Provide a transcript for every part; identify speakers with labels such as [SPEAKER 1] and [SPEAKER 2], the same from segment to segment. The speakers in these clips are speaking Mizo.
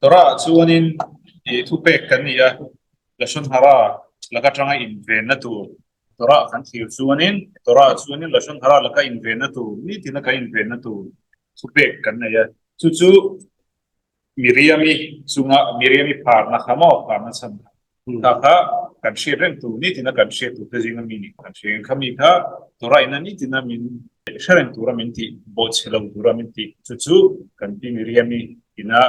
[SPEAKER 1] Torah chuanin i thupek kan ni a, Lashon Hara laka tanga invenna tur Torah kan thlir chuanin Torah chuanin Lashon Hara laka invenna tur nitina kan invenna tur thupek kan nei a, chu chu Miriam-i chunga Miriam-i pharna kha maw pharna chhan kha kha kha kan hriat reng tur nitina kan hriat tur te zinga mi ni kan hria ang kha mi kha Torah ina nitina min hre reng tura min tih bawhchhe lo tura min tih chu chu kan pi Miriam-i ina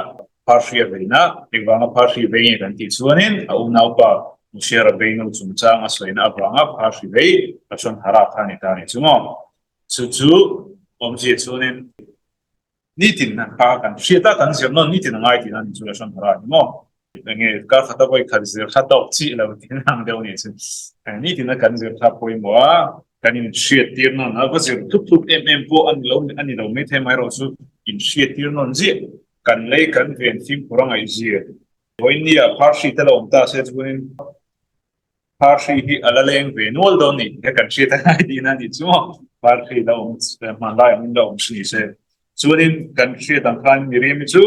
[SPEAKER 1] phar hri a veina engvanga phar hri vei nge kan tih chuanin a unaupa Moshe Rabbeinu chungchang a sawina avanga phar hri vei Lashon Hara kha a ni ta a ni chu maw chu chu awmzia chuanin Nitin kha kan hriat a, kan zir nawn nitin a ngai tihna ni chu Lashon Hara a ni maw? Enge kar khata vawi khat zir kha tawk chih lo tihna ang deuh a nih chu. Nitin a kan zir kha pawimawh a, kan inhriat tir nawn a, va zir thlup thlup em em pawh a ni lo a ni lo maithei amaherawh chu inhriat tir nawn ziah kan lei kan ven fimkhur a ngaihzia. Vawiinnia phar hri te la awm ta se chuanin Phar hri hi a la leng ve nual dawn ni he kan hriat a ngai tihna a nih chu maw? Phar hri la awm hmanlai angin la awm hri ni se. Chuanin kan hriat ang khan Miriam-i chu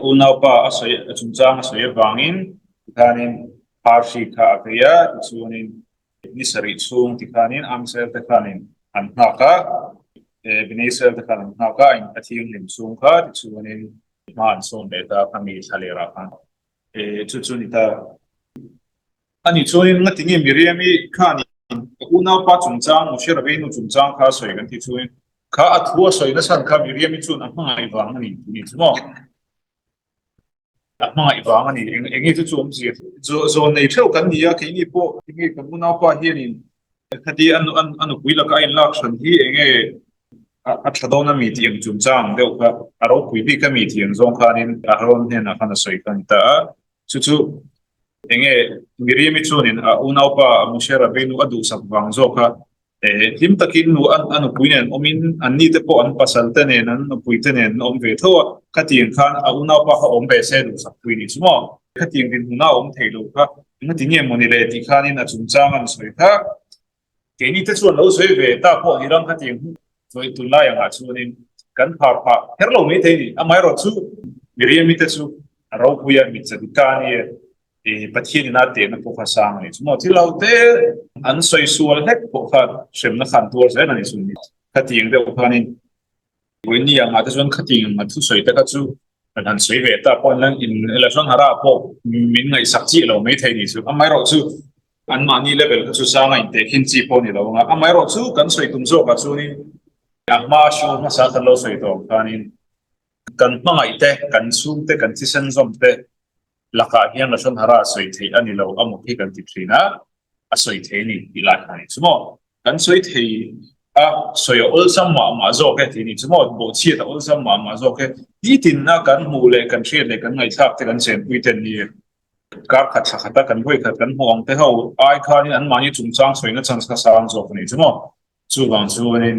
[SPEAKER 1] unaupa a sawi a chungchang a sawi avangin tikhanin phar hri kha a vei a, tichuanin ni sarih chhung tikhanin Amsel te khanin an nghak a, Bnei Israel te khan an nghak a, a thianghlim chhung kha tichuanin hma an sawn leh ta kha mi thla lerah khan. Chu chu ni ta. Ani chuanin ngati nge Miriam-i khanin ka unaupa chungchang Moshe Rabbeinu chungchang kha a sawi kan tih chuanin kha a thu a sawi nasa kha Miriam-i chuan a hmangaih vang a ni tih ni chu maw? A hmangaih vang a ni. Eng nge chu chu awmzia? Zawn nei theuh kan ni a, keini pawh enge kan unaupa hianin Khati a nupui laka a inlak hran hi eng nge a tha dawn a mi tih ang chungchang deuh kha a ropui bik a mi tih ang zawng khanin Aharon hnenah khan a sawi kha a ni ta a. Chu chu eng nge Miriam-i chuanin a unaupa Moshe Rabbeinu a duhsak vang zawk kha hlim takin nu a nupui nen awmin anni te pawh an pasal te nen an nupui te nen an awm ve tho a, khatiang khan a unaupa kha awm ve se duhsak pui ni chu maw? Khatiang dinhmun a awm thei lo kha Engati nge mawni le tih khanin a chungchang an sawi kha. Keini te chuan lo sawi ve ta pawh ni ram khatiang hmuh sawi tunlai angah chuanin kan phar phah kher lo mai thei ni. Amaherawh chu Miriam-i te chu a ropui a, mitza dik ta a ni e. Pathian ina tehna pawh kha sang a ni chu maw. Thil ho te an sawi sual hlek pawh kha hremna khan tuar zel a ni chu ni. Khatiang deuh khanin Vawiin angah te chuan khatiang anga thusawi te kha chu kan han sawi ve ta pawh an in Lashon Hara pawh min ngaihsak chiah lo mai thei ni chu. Amaherawh chu anmahni level kha chu sanga intehkhin chi pawh ni lo anga amaherawh chu kan sawi tum zawkah chuanin a hma show hmasa kan lo sawi tawh ang khanin kan hmangaih te, kan chhungte, kan thisen zawm te lakah hian Lashon Hara sawi theih a ni lo a maw khi kan ti thin a, a sawi thei a ni tih lai kha a ni chu maw. Kan sawi thei a, sawi a awlsam mah mah zawk e tih a ni chu maw, bawhchhiat a awlsam mah mah zawk e. Nitinna kan hmuh leh kan hriat leh kan ngaihthlak te kan chenpui te an ni e. Kar khat thla khata kan vawi khat kan hmuh ang te ho ai khanin anmahni chungchang sawina chance kha sang zawk a ni chu maw. Chuvang chuanin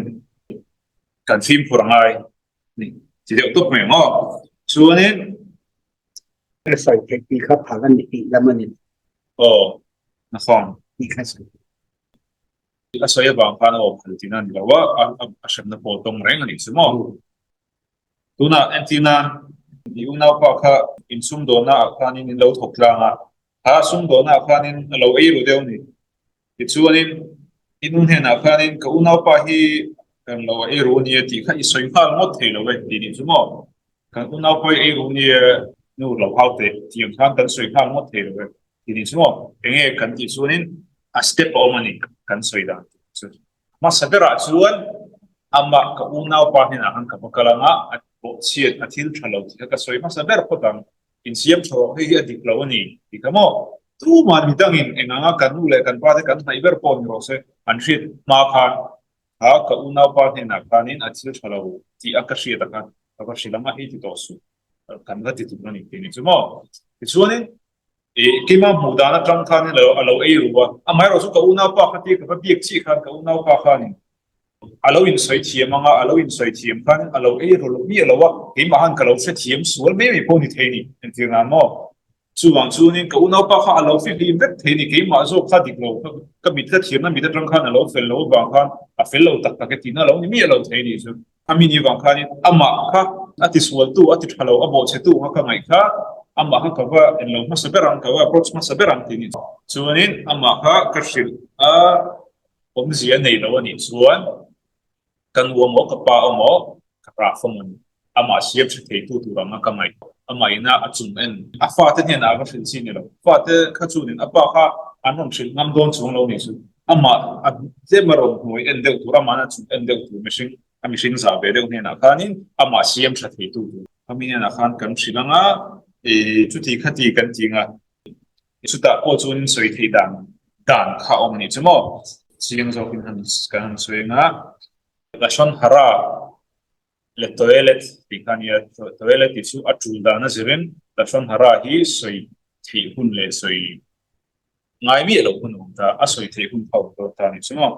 [SPEAKER 1] kan fimkhur a ngai ni ti deuh tawp mai ang aw. Chuanin.
[SPEAKER 2] Ka sawi theih tih kha phal a ni tih lam a ni.
[SPEAKER 1] Aw, na khawng.
[SPEAKER 2] Tih kha sawi.
[SPEAKER 1] A sawi avang khan a awm phal tihna a ni lo a, a hremna pawh a tawng reng a nih chu maw. Tunah entirna i unaupa kha insumdawnna ah khanin in lo thawk tlang a, kha sumdawnna ah khanin a lo ei ru deuh a ni. Tichuanin i nu hnenah khanin ka unaupa hi kan lo ei ru nia tih kha i sawi nghal ngawt thei lo e tih nih chu maw. Kan unaupa hi ei ru nia nu lo hau teh tih ang khan kan sawi nghal ngawt thei lo e tih nih chu maw. Enge kan tih chuanin a step a awm a ni kan sawi dan tur chu. Hmasa berah chuan amah ka unaupa hnenah khan ka va kal ang a, a bawhchhiat a thil tha lo tih kha ka sawi hmasa ber phawt ang. Insiam tha rawh, hei hi a dik lo a ni tih kha maw? Tumah midangin eng anga kan nu leh kan pa te kan hnaih ber pawh ni rawh se, an hriat hma khan kha ka unaupa hnenah khanin a thil tha lo tih a ka hriat a khan ka va hrilh ang a, hei ti tawh suh, kan va ti tur a ni tih ni chu maw? Tichuanin ih keimah hmuh dan atang khanin a lo ei ru a, amaherawh chu ka unaupa kha tia ka va biak chiah khan ka unaupa khanin A lo insawi thiam ang a, a lo insawi thiam khan a lo ei rawlh miah lo a, keimah han ka lo hrethiam sual mai mai pawh ni thei ni, entir nan maw? Chuvang chuanin ka unaupa kha a lo fihlim vek thei ni, keimah zawk kha dik lo kha ka mit ka thiamna mit atang khan a lo fel lo avang khan a fel lo tak tak e tihna a lo ni miah lo thei ni chu. A mi ni vang khanin amah kha. A tisualtu, a ti tha lo, a bawhchhetu anga ka ngaih kha amah kha ka va en lo hmasa ber ang, ka va approach hmasa ber ang tih ni. Chuanin amah kha ka hrilh a, awmzia nei lo a nih chuan Ka nu amaw, ka pa amaw, ka rah fawm a ni. Amah siam hre theitu tur anga ka ngaih. Amah ina a chung en. A fate hnenah a va hrilh chi ni lo. Fate kha chuanin a pa kha an rawn hrilh ngam dawn chuang lo ni chu. Amah a tlem a rawn hnuai en deuh tur, amahna chung en deuh tur mihring, a mihring zah ve deuh hnenah khanin amah siam tha theitu tur. Khami hnenah khan kan hrilh anga, i chuti khati kan ti anga, Chutah pawh chuan sawi theih dan dan kha awm a nih chu maw? Chiang zawkin han kan han sawi ang a, Lashon Hara leh Toilet tih kha a nia, Toilet tih chu a tul dan a zirin Lashon Hara hi sawi theih hun leh sawi ngai miah loh hun a awm ta, a sawi theih hun kha a awm dawn ta a nih chu maw?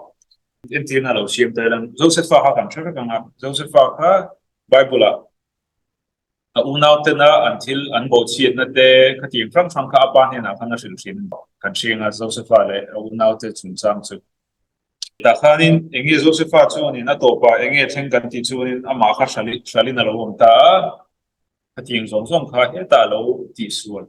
[SPEAKER 1] Entirna lo siam ta ila, Josefa kha kan hre vek ang a, Josefa kha Bible-ah A unautena an thil an bawhchhiatna te khatiang hrang hrang kha a pa hnenah khan a hrilh thin kan hriang a, Josefa leh a unaute chungchang chu. Tah khanin eng nge Josefa chuanin a tawpah eng nge thleng kan tih chuanin amah kha hralhin a lo awm ta a, khatiang zawng zawng kha hetah a lo tihsual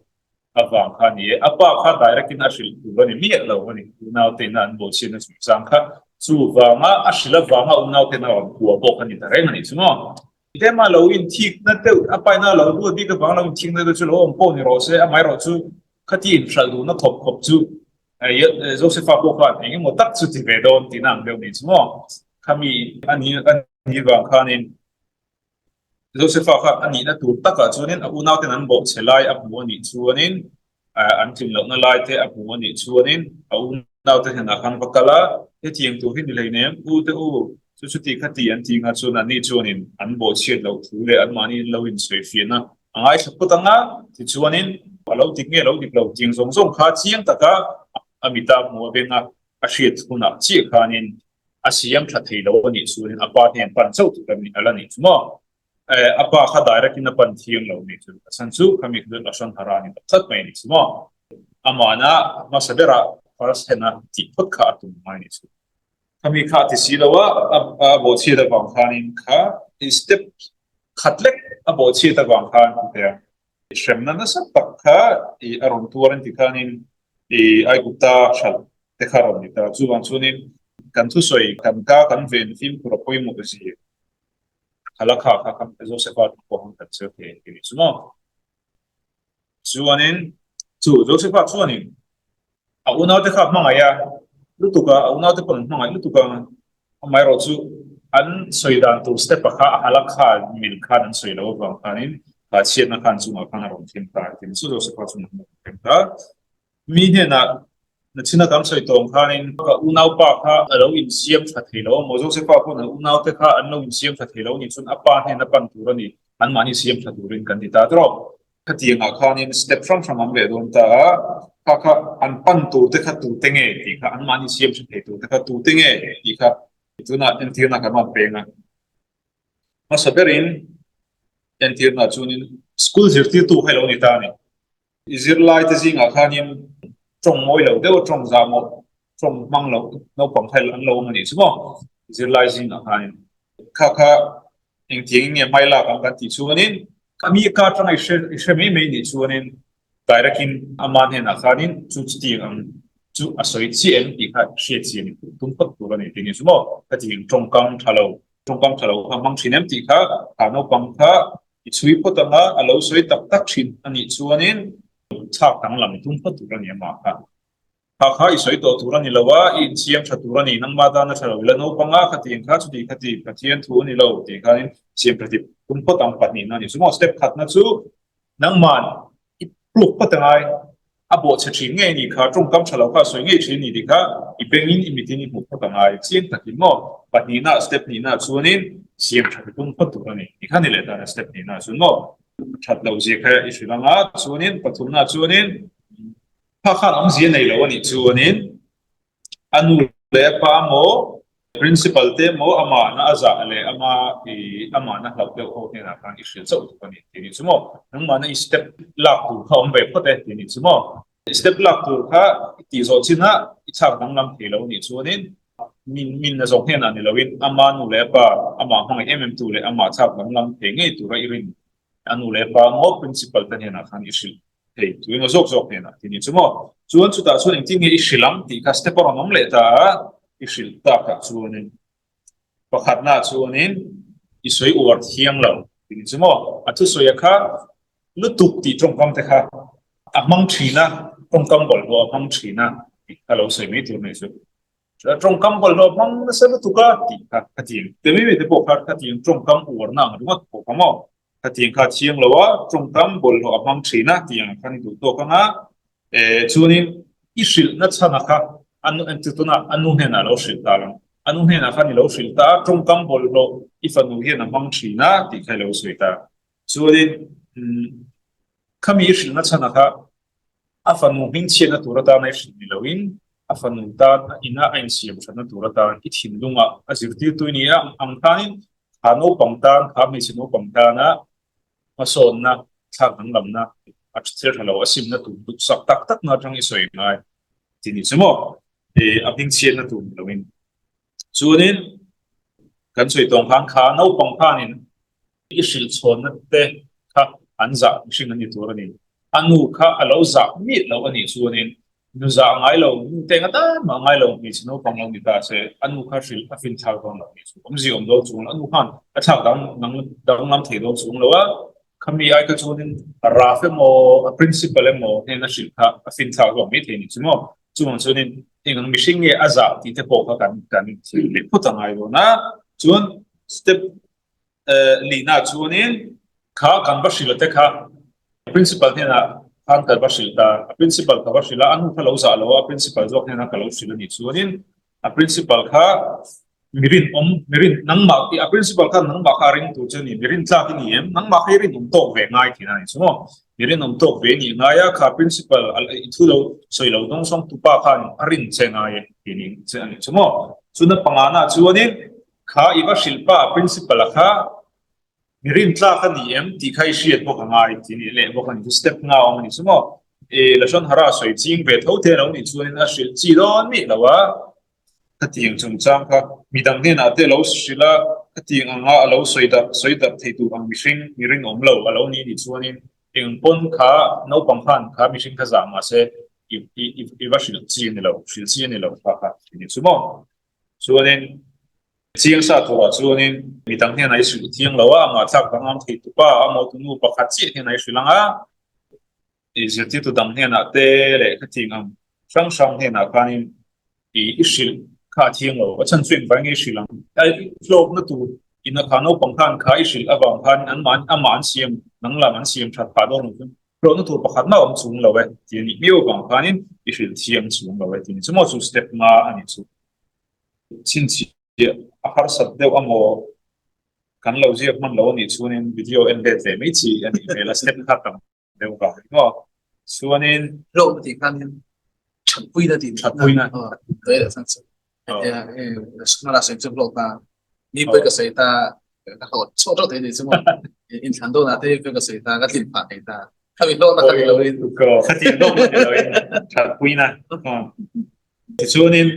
[SPEAKER 1] avang kha a ni e. A pa kha direct in a hrilh tur a ni miah lo a ni, unautena an bawhchhiatna chungchang kha. Chuvanga a hrilh avanga unautena a rawn kua pawh kha ni ta reng a nih chu maw. Tlema lo inthikna deuh, a paina lo duat bik avang lo inthikna deuh chu lo awm pawh ni rawh se, amaherawh chu khati inhralh duhna khawp khawp chu Josefa pawh khan eng emaw tak chu ti ve dawn tihna ang deuh ni chu maw? Khami a ni a nih vang khanin Josefa khan a nihna tur takah chuanin a unauten an bawhchhe lai a hmu a nih chuanin an tlin lohna lai te a hmu a nih chuanin a unaute hnenah khan va kal a, hetiang tur hi ni hleinem, u te u, chu chuti kha ti an tih ngah chuan anni chuanin an bawhchhiat loh thu leh anmahni an lo insawifiahna a ngaithla phawt ang a, tichuanin a lo dik nge lo dik lo tiang zawng zawng kha chiang taka a mita hmu a beng a, a hriat hunah chiah khanin a siam tha thei lo a nih chuanin a pa hnen pan chauh tur a la nih chu maw? A pa kha direct in a pan thiang lo nih chu a chhan chu khami kha chuan Lashon Hara a ni tak tlat mai a nih chu maw? Amahna hmasa berah first hand a tih phawt kha a tum ngai nih chu. Khami kha a ti si lo a, a bawhchhiat avang khanin kha step khat lek a bawhchhiat avang khan ti thei a. Hremna nasa tak kha a rawn tuar an ti khanin i Aigupta hralh te kha a rawn ni ta. Chuvang chuanin kan thusawi kan ka kan ven fimkhur a pawimawh zia. Halakha kha kan Josefa chu pawh han kan chhiar thei ang tih chu maw? Chuanin chu Josefa chuanin a unaute kha a hmangaih a lutuk a, a unaute pawh an hmangaih lutuk a, amaherawh chu an sawi dan tur step-a kha a halakha mil khan an sawi loh avang khanin kha chhiatna khan chungah khan a rawn thleng ta a ti chu Josefa chuan a rawn thleng ta. Mi hnenah nachhina kan sawi tawng khanin ka unaupa kha a lo insiam tha thei lo a maw? Josefa pawn an unaute kha an lo insiam tha thei lo a nih chuan a pa hnena pan tur a ni, anmahni siam tha turin kan ti ta tawp. Khatiangah khanin step hrang hrang an leh dawn ta a, kha kha an pan tur te kha tute nge tih kha, anmahni siam tha thei tur te kha tute nge tih kha tunah entirna kan rawn peng a. Hmasa berin entirna chuanin school zirtirtu kha i lo ni ta a ni. I zirlaite zingah khanin tawng mawi lo deuh a tawng zahmawh tawng hmang lo naupang kha an lo awm a nih chu maw? Zirlai zingah khanin kha kha engtiangin nge hmai lak ang kan tih chuanin mi ka atanga i hre i hre mai mai nih chuanin direct in ama hnenah khanin chu chutiang ang chu a sawi chiah em tih kha hriat chian tum phawt tur a ni tih ni chu maw? Khatiang tawngkam tha lo tawngkam tha lo kha hmang thin em tih kha kha naupang kha I chhui phawt anga a lo sawi tak tak thin a nih chuanin chhak danglam i tum phawt tur a ni amah kha. Kha kha i sawi tawh tur a ni lo a, i insiam tha tur a ni, nangmah tan a tha lo, i la naupang a, khatiang kha chuti khati Pathian thu a ni lo tih khanin siam tha tih tum phawt ang pahnihna a ni. Chu maw step khatna chu nangmah i proof phawt angai. A bawhchhe thin ngei a nih kha, tawngkam tha lo kha a sawi ngei thin a ni tih kha i bengin i mitin i hmuh phawt a ngai chiang takin maw? Pahnihna step hnihna chuanin siam tha ti tum phawt tur a ni tih kha ni leh dan a step hnihna chuan maw? That loh zia kha i hrilh ang a, chuanin pathumna chuanin kha khan awmzia nei lo a nih chuanin A nu leh a pa maw, principal te maw amahna a zah leh ama i amahna hlauh deuh ho hnenah khan i hrilh chauh tuk a ni tih nih chu maw? Nangmahna i step lak tur kha awm ve phawt e tih nih chu maw? I step lak tur kha i tih zawh chinah i chhak danglam thei lo nih chuanin. Min min a zawk hnenah ni loin ama nu leh a pa, amah hmangaih em em tu leh amah chak danglam thei ngei tura i rin a nu leh a pa maw principal te hnenah khan i hrilh thei tu emaw zawk zawk hnenah ti ni chu maw. Chuan chutah chuan engtin nge i hrilh ang tih kha step a rawn awm leh ta a, i hrilh takah chuanin pakhatna chuanin i sawi uar thiang lo ti ni chu maw. A thusawi a kha lutuk tih tawngkam te kha a hmang thin a, tawngkam bawlhhlawh a hmang thin a tih kha lo sawi mai tur nei chu. Tawngkam bawlhhlawh hmang nasa lutuk a tih kha khatiang te mai mai te pawh kha khatiang tawngkam uarna ang ringawt pawh kha maw khatiang kha a thiang lo a tawngkam bawlhhlawh a hmang thin a tih ang khan i duh tawk ang a eh chuanin i hrilhna chhana kha a nu entir tuna a nu hnenah a lo hrilh ta ang a nu hnenah khan i lo hrilh ta a tawngkam bawlhhlawh i fanu hian a hmang thin a tih kha i lo sawi ta chuanin khami i hrilhna chhana kha A fanu hmingchhiatna tur atana i hrilh ni loin, a fanu tan a ina a insiam thatna tur atan i thinlunga a zirtirtu i ni a ang khanin kha naupang tan, kha hmeichhe naupang tana hmasawnna, thlak danglamna, a thil tha lo a simna tur duhsak tak takna atang i sawi ngai tih ni chu maw? A hmingchhiatna tur ni loin. Chuanin kan sawi tawng khan kha naupang khanin i hrilh chhawnna te kha an zah mihring an ni tur a ni. A nu kha a lo zah miah lo a nih chuanin nu zah ngai lo, nu te nga tan mah ngai lo hmeichhe naupang lo ni ta se a nu kha hrilh a fin thlak dawn lo a nih chu. Awmzia awm dawn chung lo, a nu khan a thlak dang danglam thei dawn chung lo a, khami ai kha chuanin Raf emaw a principal emaw hnena hrilh kha a fin thlak zawk mai thei a nih chu maw. Chuvang chuanin eng ang mihring nge a zah tih te pawh kha kan kan thil leh phawt a ngai dawn a, chuan step lihna chuanin kha kan va hrilh te kha principal hnenah khan ka va hrilh ta, a principal ka va hrilh a, a nu kha lo zah lo a, a principal zawk hnenah ka lo hrilh a nih chuanin a principal kha Mi rinawm, mi rin, nangmah i a principal khan nangmah kha a ring tur che a ni, mi rin tlak i ni em? Nangmah kha i rinawm tawk ve ngai thin a ni chu maw? Mi rinawm tawk ve i nih ngai a, kha principal a i thu lo sawi lo dawng sawng tupa khan a rin che ngai e tih ni che a ni chu maw? Chuna pangana chuanin kha i va hrilh pa principal a kha Mi rintlak a ni em tih kha i hriat bawk a ngai tih nih leh bawk a ni chu step nga awm a ni chu maw? I Lashon Hara sawi ching ve tho te lo nih chuanin a hrilh chi dawn miah lo a, khatiang chungchang kha midang hnenah te lo hrilh a, khatiang anga a lo sawi darh sawi darh thei tur ang mihring mi rinawm lo a lo ni nih chuanin eng pawn kha naupang khan kha mihring kha zah mahse i i i va hrilh chi a ni lo, hrilh chi a ni lo kha kha tih nih chu maw? Chuanin. Chiang sa turah chuanin mi dang hian a i hrilh thiang lo a, amah thlak dang am thei tupa a mawtu nu pakhat chiah hian a i hrilh ang a, i zirtirtu dang hnenah te leh khatiang ang hrang hrang hnenah khanin i i hrilh kha a thiang lo. A chhan chu engvai nge i hrilh ang? A i hlawkna tur ina kha naupang khan kha i hrilh avang khan anmah amah an siam dang lam an siam that phah dawn lo chuan hlawkna tur pakhat mah a awm chung lo e tih a nih miau avang khanin i hrilh thiang chung lo e tih a ni chu maw chu step nga a nih chu. Chhinchhiah a harsat deuh a maw? Kan lo ziak hman lo a nih chuanin video en let leh mai chi a nih hmel a, step kha tam deuh vang a ni maw? Chuanin.
[SPEAKER 3] Hlawhna tih khan hian thatpuina tih
[SPEAKER 1] Thatpuina.
[SPEAKER 3] Hmala sawi chu hlawh ta, mi pawi ka sawi ta, ka hlawh chhuak teuh thei a ni chu maw? Inthlan dawnah te pawi ka sawi ta, ka tlin phah thei ta. Khami hlawhna kha ni loin.
[SPEAKER 1] Khatiang hlawhna ni loin thatpuina. Tichuanin,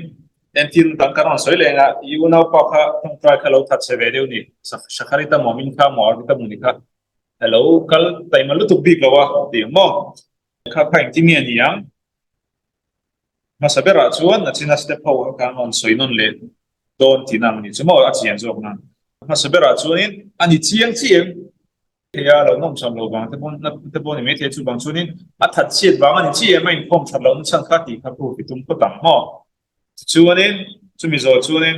[SPEAKER 1] entir dang kan rawn sawi leh ang a, i unaupa kha tawngtai kha lo that che ve deuh ni, Shakharita maw min kha maw Arvita maw ni kha a lo kal taima lutuk bik lo a ti ang maw? Kha kha engtin nge ni ang? Hmasa berah chuan a china step ho kha kan rawn sawi nawn leh dawn tihna ang ni chu maw a chian zawk nan. Hmasa berah chuanin a ni chiang chiang. Thei a lo nawmsam lo vang te pawn te pawh ni mai thei chuvang chuanin a that chhiat vang a ni chi em a inkhawm that lohna chhan kha tih kha proof i tum phawt ang maw? Tichuanin chumi zawh chuanin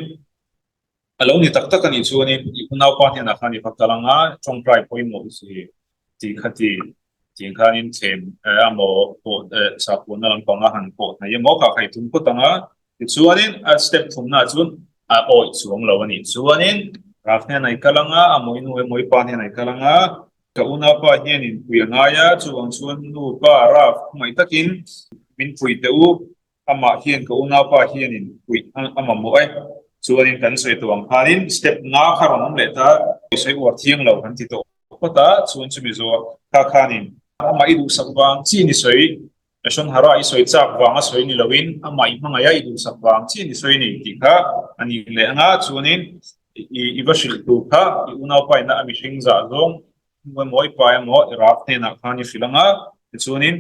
[SPEAKER 1] a lo ni tak tak a nih chuanin i unaupa hnenah khan i va kal ang a tawngtai pawimawh i si tih kha ti tih khanin thlem a maw pawh sakhuana lampanga han pawh hnaih emaw kha kha i tum phawt ang a Tichuanin a step thumnaah chuan a awih chuang lo a nih chuanin Ralph hnenah i kal ang a, a mawi nu emaw i pa hnenah i kal ang a, ka unaupa hian in pui a ngai a, chuvang chuan nu pa Ralph khawngaih takin min pui teh u, amah hian ka unaupa hian in puih a mamawh e. Chuanin kan sawi tawh ang khanin step nga kha rawn awm leh ta, sawi uar thiang lo kan ti tawh phawt a, chuan chumi zawh kha khanin amah i duhsak vang chiin i sawi. Lashon hara i sawi chak vanga sawi ni loin amah i hmangaih a i duhsak vang chian i sawi a ni tih kha a ni leh anga chuanin i va hrilh tur kha i unaupa ina a mihring zah zawng emaw i pa emaw i Rav hnenah khan i hrilh anga tichuanin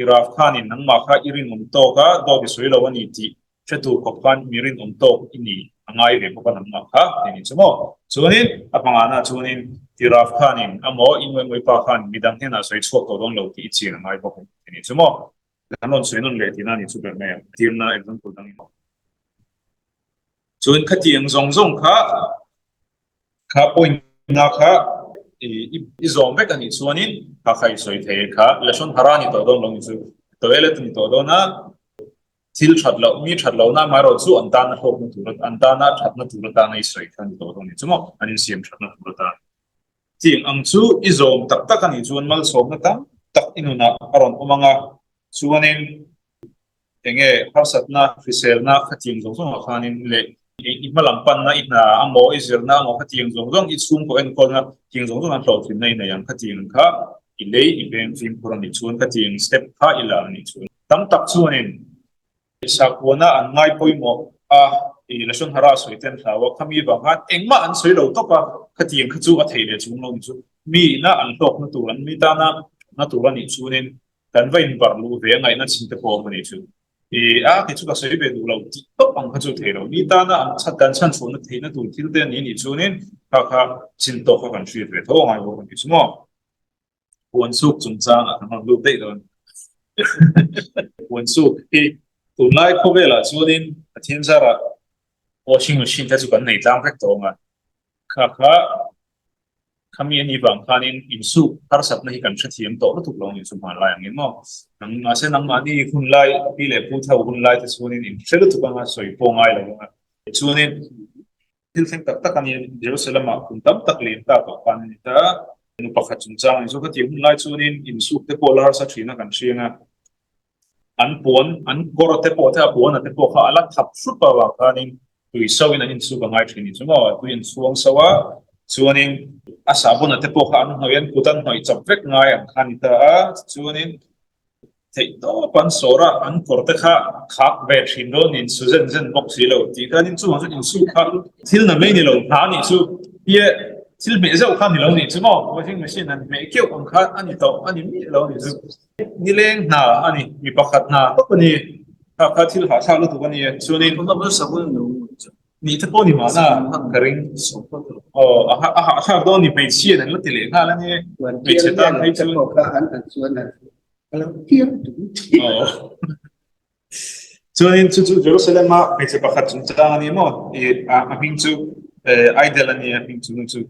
[SPEAKER 1] i Rav khanin nangmah kha i rinawm tawk a dawt i sawi lo a ni tih hre tur khawp khan mi rinawm tawk i ni a ngai ve bawk a nangmah kha tih ni chu maw. Chuanin a pangana chuanin i Rav khanin amaw i nu emaw i pa khan midang hnenah sawi chhuak tawh dawn lo tih i chian a ngai bawk tih ni chu maw. Kan rawn sawi nawn leh tihna a ni chu ber mai a, tirna example dangin. Chuan khatiang zawng zawng kha Kha point na kha i zawm vek a nih chuanin kha kha i sawi thei kha lashon hara ni tawh dawn lo ni chu toilet a ni tawh dawn a, thil that loh mi that lohna amaherawh chu an tana hlawkna tur an tana thatna tur atana i sawi kha a ni tawh dawn ni chu maw an insiam thatna tur atan. Tiang ang chu i zawm tak tak a nih chuan malsawmna tam tak i nunah a rawn awm ang a, chuanin Enge harsatna, hriselna khatiang zawng zawngah khanin leh i hmalam panna, i hna amaw, i zirna amaw khatiang zawng zawng, i chhungkaw enkawlna tiang zawng zawng an hlawhtlinna i nei ang khatiang kha i lei i veng fimkhur a nih chuan khatiang step kha i la a nih chuan tam tak chuanin sakhuana an ngai pawimawh a, i Lashon Hara sawi te an hlau a, khami vang khan engmah an sawi lo tawp a, khatiang kha chu a thei leh chung lo ni chu mi ina an hlawkna tur an mi tana thatna tur a nih chuanin Kan va inbarh luh ve a ngaihna chin te pawh awm a nih chu. I a kei chu ka sawi ve duh lo tih tawp ang kha chu thei lo. Mi tana an chhan kan chhan chhuahna theihna tur thil te a ni nih chuanin kha kha chin tawk kha kan hriat ve tho a ngai bawk a nih chu maw. Puan suk chungchang ah kan rawn lut daih dawn. Puan suk hi tunlai khawvelah chuanin Pathian zarah washing machine te chu kan nei tlang vek tawh ang a. Kha kha khami a nih vang khanin insuk harsatna hi kan hrethiam tawh lutuk lo ni chu hmanlai ang in aw. Nang mahse nangmahni hun lai pi leh pu tho hun lai te chuanin in hre lutuk anga sawi pawh ngai lo anga chuanin thil thleng tak tak a ni Jerusalem ah kum tam tak lem ta tawh khan a ni ta. Nu pakhat chungchang a ni chu khatiang hun lai chuanin insuk te pawh la harsa thin a kan hriang a. An puan, an kawr te pawh te a puan a te pawh kha a la thap hrup avang khanin tui soin an insuk a ngai thin ni chu maw, tui an chhuang so a, chuanin a sahbawn a te pawh kha an hnawih an kut an hnawih chawp vek ngai ang kha a ni ta a, chuanin theih tawp an sawr a, an kawr te kha khak ve thin dawn niin su zen zen bawk si lo tih khanin chuvang chuan insuk kha thil na mai ni lo hna a nih chu, tia thil hmeh zeuh kha a ni lo nih chu maw, washing machine an hmeh keuh ang kha a ni tawh a ni miah lo a nih chu. Nileng hna a ni, mi pakhat hna tawp a ni. Kha kha thil hahthlak lutuk a ni e. Chuanin nih te pawh ni mahna ka ring. Aw a hahthlak dawn ni hmeichhia an la ti leh nghal a ni e. Hmeichhe tan phei chuan. Chuanin chu chu Jerusalem-a hmeichhe pakhat chungchang a ni maw? I a hming chu Aidel a ni a hming chu nu chu.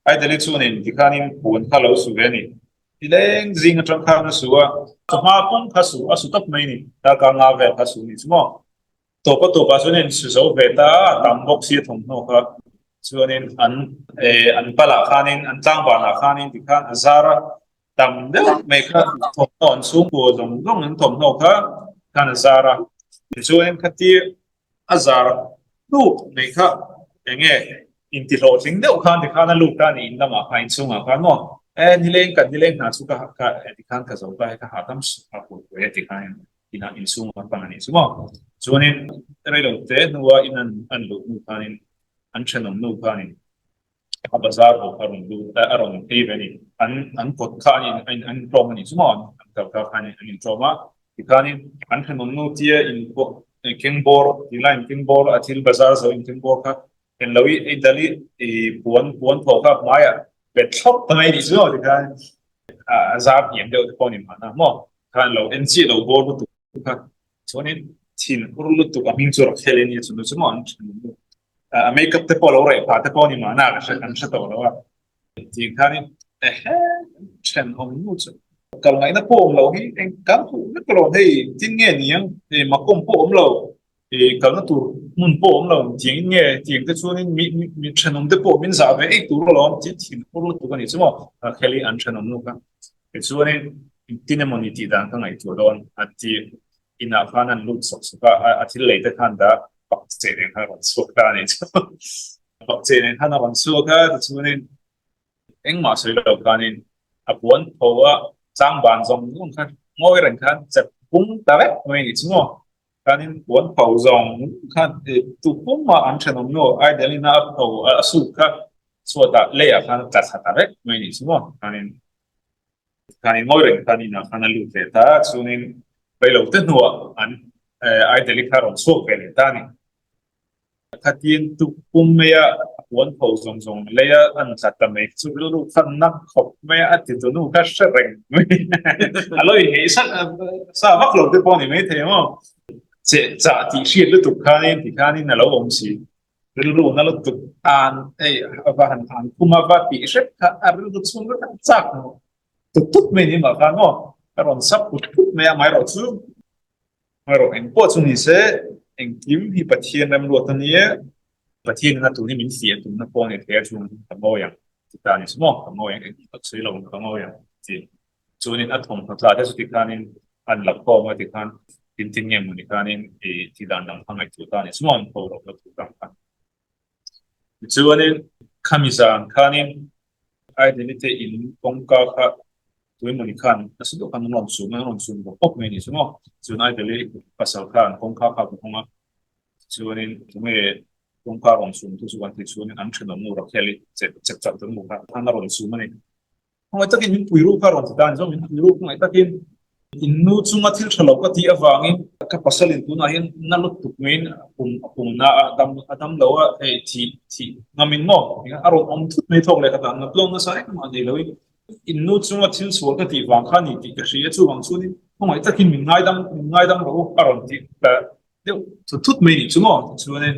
[SPEAKER 1] Aidel-i chuanin tikhanin puan kha lo su ve a ni. Nileng zing atang khan a su a, chawhma pawng kha su a su tawp mai a ni. Darkar nga vel kha su a nih chu maw? Tawpa tawpah chuan in su zo ve ta a, a tam bawk si a thawmhnaw kha. Chuanin an an palah khanin an tlangbanah khanin tikhan a zar a, tam deuh mai kha thawmhnaw an chhungkua zawng zawng an thawmhnaw kha khan a zar a. Tichuanin khati a zar hluk mai kha eng nge intihlawhtling deuh khan tikhan a lut ta a ni in lamah khan inchhungah khan maw e nileng kan nileng hna chu ka ka tikhan ka zo ta he ka hahdam a pui pui e tikhan inah inchhungah pan a nih chu maw chuanin reilo te hnua in an an luh hnu khanin an thenawm nu khanin a bazar ho kha rawn lut a rawn phei ve a ni. An an kawt kha an in an an intlawm a nih chu maw an kal kha khan an intlawm a tikhanin an thenawm nu tia in pawh keng bawr tih lai in keng bawr a thil bazar zo in keng bawr kha en lo i ei dal i i puan puan thaw kha hmaiah bet thlawp ta mai a nih chu maw tikhan a zar hniam deuh te pawh a ni mahna maw khan lo en chiah lo bawr lutuk kha chuanin thin ur lutuk a hming chu Rakhel a nia chu nu chu maw an thenawm nu a makeup te pawh lo reh phah te pawh a ni mahna ka hre kan hre tawh lo a tih khanin ehe thenawm nu chu kal ngaihna pawh awm lo hi eng kan huh vek alawm hei tin nge ni ang hei makawm pawh awm lo ih kalna tur hmun pawh awm lo tiang in nge tiang te chuanin mi mi thenawm te pawh min zah ve eih tur alawm tih thin hur lutuk a ni chu maw Rakheli an thenawm nu kha tichuanin engtin emaw ni tih dan ka ngaihtuah dawn a ti inah khan an lut sawk sawk a, a thil lei te khan dah pak che nen khan a rawn chhuak ta a nih chu. Pak che nen khan a rawn chhuak a, tichuanin engmah sawi lo khanin a puan tho a, tlangban zawng zawng khan ngawi reng khan chep pum ta vek mai a nih chu maw. Khanin puan pho zawng khan tu pum a an thenawm nu Idalina a pho a suk kha chhuatah leiah khan tla thla ta vek mai a nih chu maw. Khanin khanin ngawi reng khan inah khan a lut leh ta a, chuanin reilo te hnuah an Idali kha a rawn chhuak ve leh ta a ni. Khatin tuk pum mai a, a puan pho zawng zawng lei a an tla ta mai chu rilru kha nak khawp mai a, a ti tu nu kha hre reng mai. A lo inngei sa sa vak lo te pawh a ni mai thei maw? Cheh chah tih hriat lutuk khanin ti khanin a lo awm si. Rilru na lutuk an hei a va han an khum a va tih hrep kha a rilru chhung vek a chak tut tut mai ni mah khan maw? A rawn sap put put mai a, amaherawh chu Erawh eng pawh chu ni se, engkim hi Pathian remruat a nia, Pathian in a tun hi min fiah tumna pawh a ni thei a, chuan ka ngawi ang ti ta a ni chu maw, ka ngawi ang engkim tak sawi lo ang ka ngawi ang ti. Chuanin a thawmhnaw tla te chu tikhanin an la khawm a tikhan tin tin nge maw ni khanin i ti dan dang kha ngaihtuah ta a ni chu maw an pho loh na tur dang kha. Tichuanin khami zan khanin Aidenite in kawngka kha tuemawni khan nasa deuh khan an rawn chum a, an rawn chum bawk bawk mai a ni chu maw. Chuan Aideli pasal khan kawngka kha a hawng a, tichuanin tunge kawngka rawn chum tu chu kan tih chuanin an thenawm nu Rakheli chep chep chauh te nu kha a rawn chum a ni. Khawngaih takin min pui ru kha rawn ti ta a ni zawk, min pui ru khawngaih takin in nu chunga thil tha lo ka tih avangin ka pasalin tunah hian na lutuk maiin a pum a pum na a dam a dam lo a, hei thih thih ngamin maw a rawn awm thut mai thawk leh ka tan nat lawng nasa engmah nei loin in nu chunga thil sual ka tih vang kha a ni tih ka hria chuvang chuanin khawngaih takin min ngaidam min ngaidam rawh u a rawn ti ta deuh thut thut mai nih chu maw tichuanin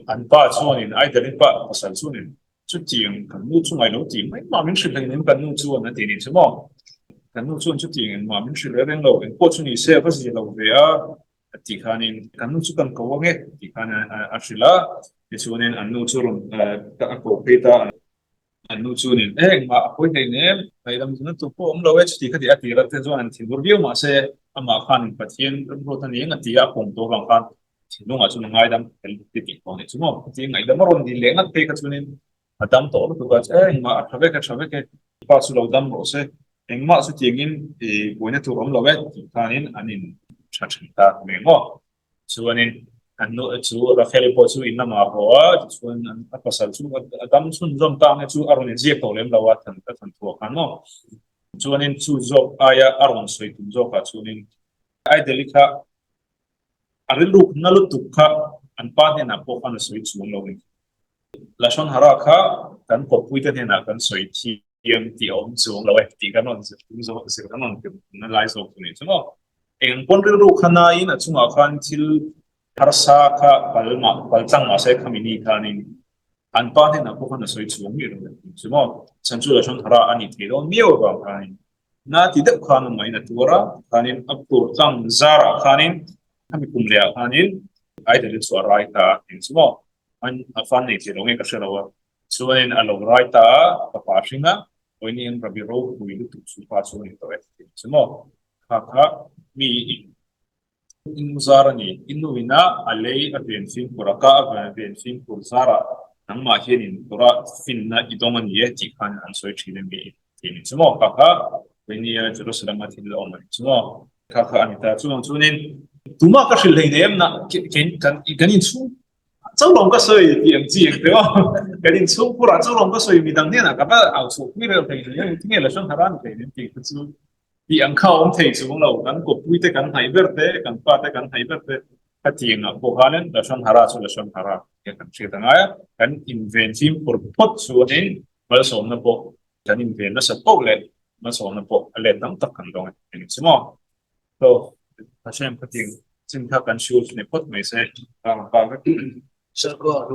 [SPEAKER 1] An pa chuanin Aidarin pa pasal chuanin chutiang kan nu chu ngailo tih mai mah min hrilh hleinem kan nu chuan a ti nih chu maw. Kan nu chuan chutiang engmah min hrilh reng lo, engpawh chu ni se a va zia lo ve a a tih khanin kan nu chu kan ko ang e tih khan a hrilh a, tichuanin an nu chu rawn a ko phei ta a. An nu chuanin eh engmah a pawi hleinem, ngaihdam zuna tur pawh awm lo e chuti kha tih a tir a te chuan an thinur viau mahse amah khanin Pathian remruat a ni ang a ti a, a pawm tawh avang khan thinlungah chuan a ngaidam fel ti tih pawh a nih chu maw. Chuti ngaihdam a rawn dil leh ngat phei kha chuanin a dam tawh lutuk a, eh engmah a tha vek a tha vek e, pa chu lo dam rawh se, engmah chutiangin i buaina tur awm lo e tih khanin an in tha thin ta mai maw. Chuanin an nu chu Rachel-i pawh chu in lamah a haw a, tichuan a pasal chu a dam chhunzawm ta ang e chu a rawn inziak tawh lem lo a, a than thuah khan maw. Chuanin chu zawk aia a rawn sawi tum zawkah chuanin Ideli kha a rilruk na lutuk kha an pa hnenah pawh khan a sawi chuang lo a ni. Lashon Hara kha kan kawppuite hnenah kan sawi thiam tih a awm chuang lo e tih kan rawn zir tum zawk zir kan rawn tum na lai zawk chu ni chu maw. Eng pawn rilru kha nain a chungah khan thil harsa kha pal mah pal tlang mah se khami ni khanin an pa hnenah pawh khan a sawi chuang miah lo e tih chu maw. Chhan chu Lashon Hara a nih theih dawn miau avang khanin na ti deuh khan a mahin a tuar a, khanin a tur tlang zarah khanin khami kum lehah khanin Idol-i chu a rai ta a tih chu maw. An a fan nei thei lo nge ka hre lo a, chuanin a lo rai ta a, fapa a hring a, Pawini an Rabbi ropui lutuk chu pa chu a ni tawh e tih chu maw, kha kha mi in in u zar a ni, i nu ina a lei a ven fimkhur a, ka a ven fimkhur zarah nangmah hianin Torah finna i dawng a ni e tih khan an sawi thin a mi tih ni chu maw, kha kha Pawini a Jerusalem a thil a awm a ni chu maw, kha kha a ni ta chuvang chuanin tumah ka hrilh hleinem na kan kan inchhung Chauhlawm ka sawi tih ang chi ang teh aw. Kan inchhung phurah chauhlawm ka sawi midang hnenah ka va au chhuah pui reuh thei hle. Tinge Lashon Hara ni thei nen tih kha chu tih ang kha a awm thei chuang lo. Kan kawppui te kan hnaih ber te, kan pa te kan hnaih ber te khatiang ah pawh khanin Lashon Hara chu Lashon Hara tia kan hriat a ngai a. Kan inven fimkhur phawt chuanin malsawmna pawh kan inven nasa poh leh malsawmna pawh a let tam tak kan dawng e. Eng chu maw? So, Hashem khatiang chin kha kan shiur chu ni phawt mai se.
[SPEAKER 3] Sir, go ahead.